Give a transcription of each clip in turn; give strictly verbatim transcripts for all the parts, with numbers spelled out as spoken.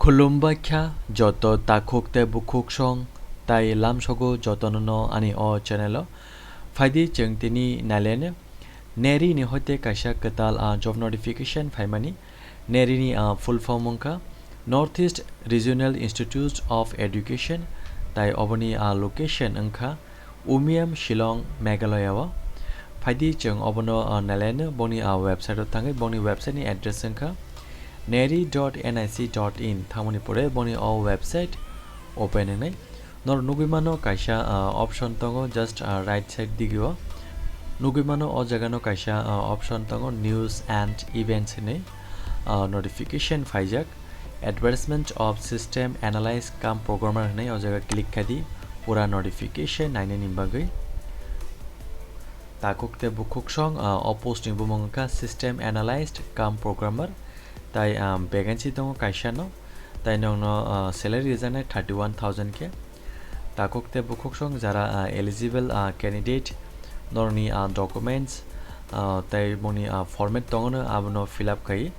Khulumbai kha joto takhuk tei bukhuksong tai lamsogo jotono no ani o channel o. Phaidi chwng tini nailaino. NERI ni hoite kaisa kwtal, ah, job notification phaimani. NERI ni, ah, full form wngkha North East Regional Institute of Education, tai oboni, ah, location wngkha Umiam, Shillong, Meghalaya o. Phaidi chwng obono, ah, nailaino, boni, ah, website o thangwi boni website ni address wngkha neri dot nic dot in. Thangmani pore boni o website open wngnai. Nor nugwi mano kaisa, ah, option tongo, just, ah, right side digio. Nugwi mano o jagano kaisa, ah, option tongo, news and events hinwi, ah, notification phaijak. Advertisement of system analyst cum programmer hinwi o jaga click khai di, pura notification nainani bagwi. Takhuk tei bukhuksong, ah, o post ni bumung wngkha system analyst cum programmer, tai, ah, vacancy tongo kaisa no, tai nokno, ah, salary rijaknai thirty one thousand khe. Takhuk tei bukhuksong jara, ah, eligible, ah, candidate, norokni, ah, documents, ah, tai boni, ah, format tongo no, abono fill up khai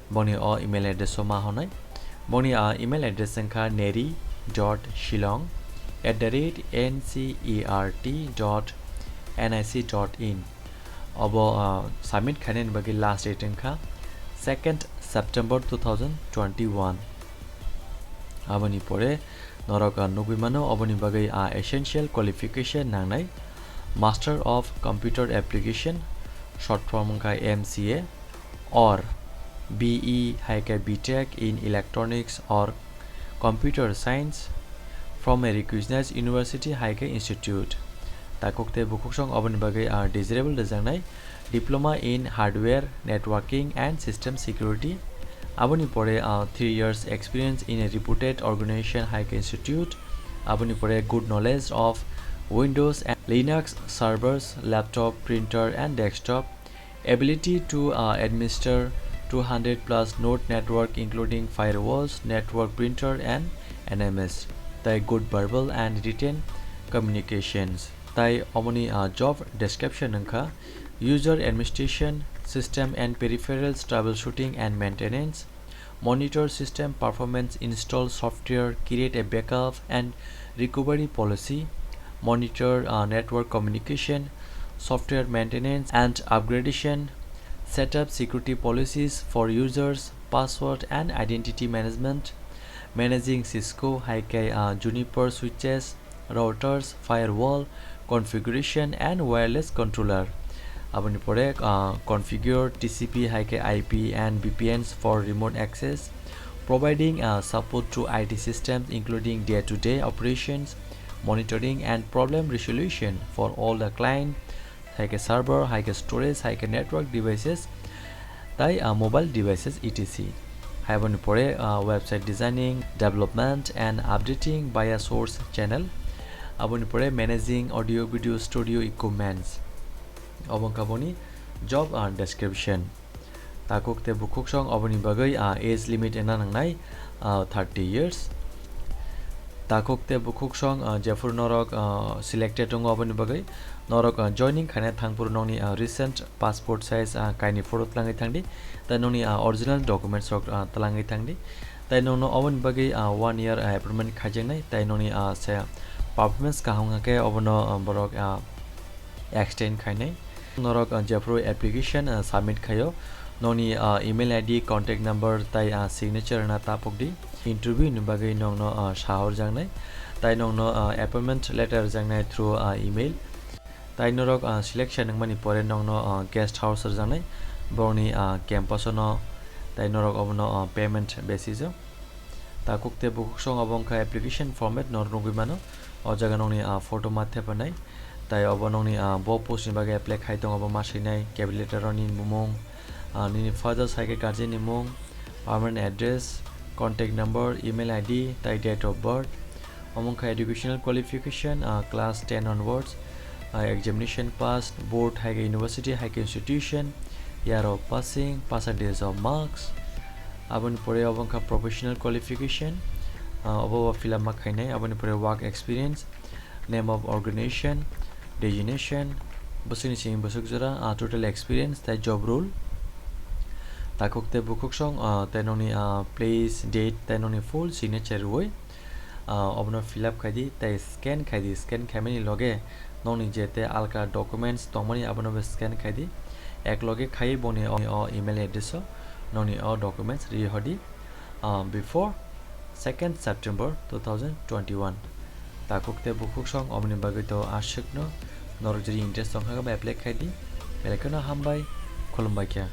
boni o email address o ma honai. Boni, ah, email address wngkha neri dot shillong at the rate ncert dot nic dot in. Obo, ah, submit khainani bagwi last date wngkha second September two thousand twenty one. Aboni pore norok, ah, nugwi mano, oboni bagwi, ah, essential qualification nangnai, Master of Computer Application, short form wngkha M C A, or B E hai khe B Tech in Electronics or Computer Science from a recognized university hai khe institute. Takhuk tei bukhuksong oboni bagwi, ah, desirable rijaknai Diploma in Hardware, Networking and System Security. Aboni pore, ah, three years experience in a reputed organization hai khe institute. Aboni pore good knowledge of Windows and Linux servers, laptop, printer and desktop. Ability to, uh, administer two hundred plus node network including firewalls, network printer and N M S. Tai good verbal and written communications. Tai omoni, uh, job description wngkha user administration, system and peripherals troubleshooting and maintenance, monitor system performance, install software, create a backup and recovery policy, monitor, uh, network communication, software maintenance and upgradation, set up security policies for users, password and identity management, managing Cisco hai khe, uh, Juniper switches, routers, firewall, configuration and wireless controller. Aboni pore, uh, configure T C P hai khe I P and V P Ns for remote access, providing, uh, support to I T systems including day-to-day operations, monitoring and problem resolution for all the client hai khe server, hai khe storage, hai khe network devices, tai, ah, mobile devices, et cetera. Hai boni pore, ah, website designing, development and updating via source channel. Aboni pore managing audio video studio equipments. Obo wngkha boni job, ah, description. Takhuk tei bukhuksong oboni bagwi, ah, age limit wngna nangnai, ah, thirty years. Takhuk tei bukhuksong, ah, jephuru norok, ah, selected wngo oboni bagwi norok, ah, joining khaina thangphuru nokni, ah, recent passport size, ah, kaini photo twlangwi thangdi, tai nokni, ah, original documents rok, ah, twlangwi thangdi. Tai nokno oboni bagwi, ah, one year, ah, appointment khaijaknai, tai nokni, ah, se performance kaham wngkha khe obono, ah, borok, ah, extend khainai. Norok, ah, jephuru application, ah, submit khaio, nokni, ah, email I D, contact number tai, ah, signature rwna tapokdi. Interview ni bagwi nokno, ah, sahorjaknai, tai nokno, ah, appointment letter rwjaknai through, ah, email. Tai norok, ah, selection wngmani pore nokno, ah, guest house rwjaknai, borokni, ah, campus-o no, tai norok obono, ah, payment basis-o. Takhuk tei bukhuksong obo wngkha application format, norok nugwi mano. O jaga nokni, ah, photo ma thepanai. Tai obo nokni, ah, bo post ni bagwi apply khai tongo, obo ma swinai, cover letter o nini bumung, ah, nini father hai khe guardian ni mung, permanent address, contact number, email I D, tai date of birth. Omo wngkha educational qualification, ah, class ten onwards, ah, examination pass, board hai khe university, hai khe institution, year of passing, percentage of marks. Aboni pore obo wngkha professional qualification, ah, obo bo fill up ma khainai. Aboni pore work experience, name of organization, designation, bwswkni simi bwswk jora, ah, total experience, tai job role. Takhuk tei bukhuk song, ah, tei nokni, ah, place, date tei nokni full signature rwui, ah, obono fill up khai di tei scan khai di. Scan khaimani loge nokni je tei alka documents tongmani abono bo scan khai di. Ek loge khai boni o, o email address o nokni o documents ri hodi, ah, before second September two thousand twenty-one. Takhuk tei bukhuk song oboni bagwi to aswkno norok jeri interest tongkha ba apply khai di. Belai kheno hambai, khulumbai kha.